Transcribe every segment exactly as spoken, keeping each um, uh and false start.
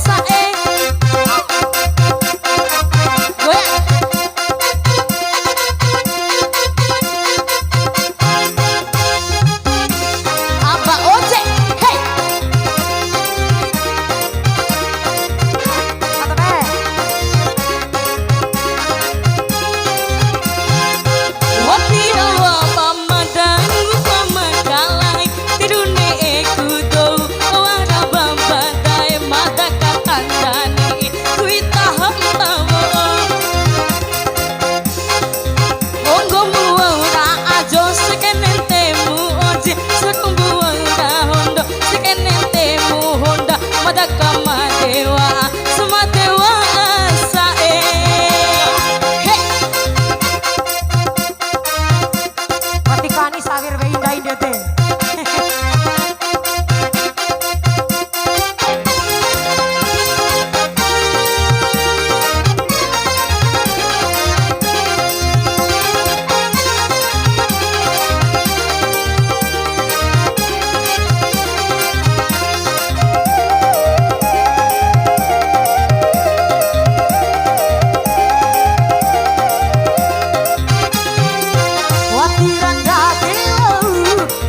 Sa'e. Goyang. Aba Oce, hei. Mantap, eh. Wati rawa pamadangu pamakalai, tiru ne'eku dou, wara bamba dae mada katandani, kui taha mbawo. Onggomu wa'ura ajo, sekenentemu oje, sarumbu wa'ura hondo, sekenentemu honda, mada kamadewa, samadewa sa'e. He. Wati kani sawer wei ndai ndede. Wati ra ndake wa'u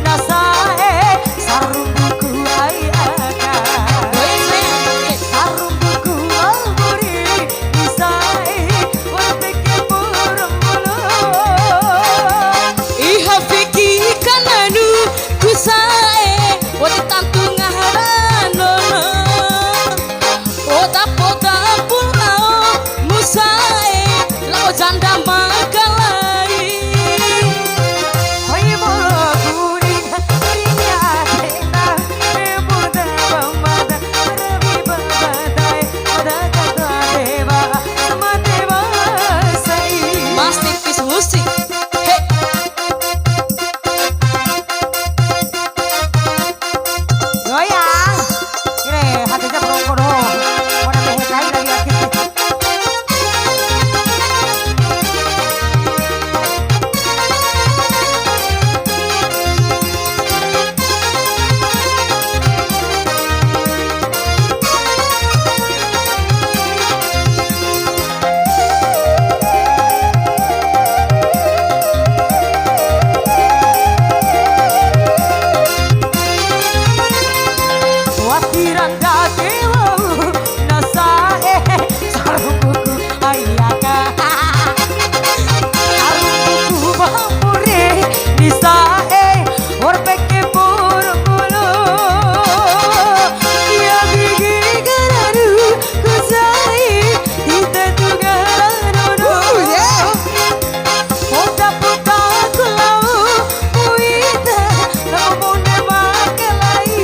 na sa'e, sarumbuku ai aka. Sarumbuku wa'u buri ni sa'e, wa'u peke puru mbulu. Iha fiki kananu ku sa'e, wati tantu ngahara nono. Poda-poda pulao mu sa'e, lao janda makalai. Hoi bolo kuning, kuning ya tenda, e poda bambada, rawi babadae, poda kata dewa, sama dewa sai. Mas Tipis Musik. He. Goyang. Ire, hati jam rongko doho. Pada mehe kai lagi lagi. Wati ra ndake wa'u na sa'e, sarumbuku ai aka. Sarumbuku ba mpure ni sa'e, wa'ur peke puru mbulu. Ya gigi gararu ku sai, ita tu garano. Uh, yeah. Poda-poda ku lao mu ita, lao bune makalai.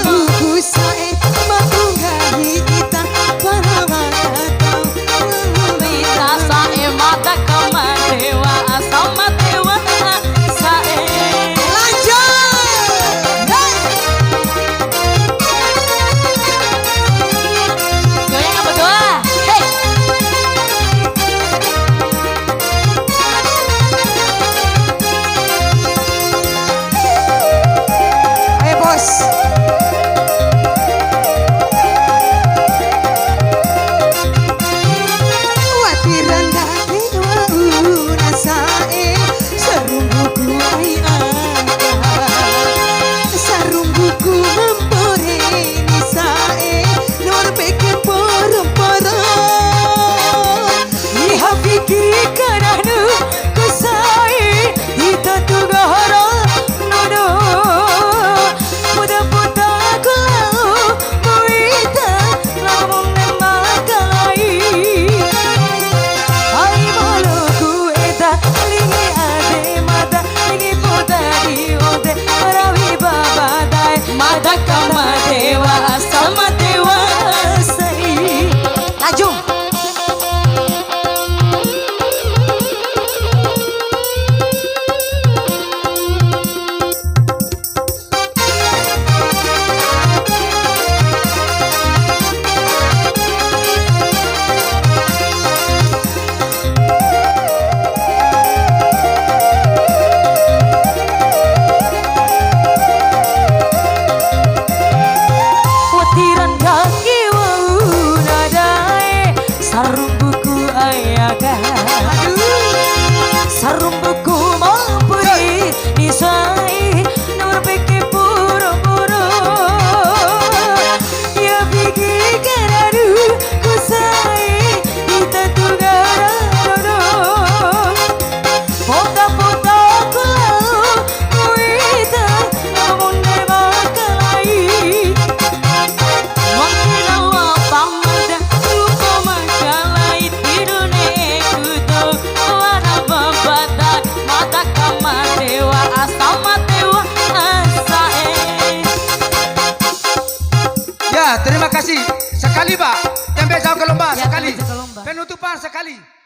Buku sa'e ma tunggahi ita, para mata tau. Ita sa'e mada kamadewa, asal madewa sa'e. Lanjut. Hei. Goyang apa doa? Hei. Ayo, Bos. Wati ra ndake wa'u na sa'e, sarumbuku ai aka. Sarumbuku ma mpure ni sa'e, wa'ur peke puru mbulu. Iha fiki kananu ku sai, ita tu ngahara nono. Poda-poda ku lao mu ita, lao bune makalai. Ai maluku eda, lingi ade mada, lingi poda di ode, rawi babadae, mada kamadewa, sama dewa sai. Laju. Si, sakali, Pak. Tembe jauh ke lomba, ya, sakali. Tembe jauh ke lomba. Penutupan sakali.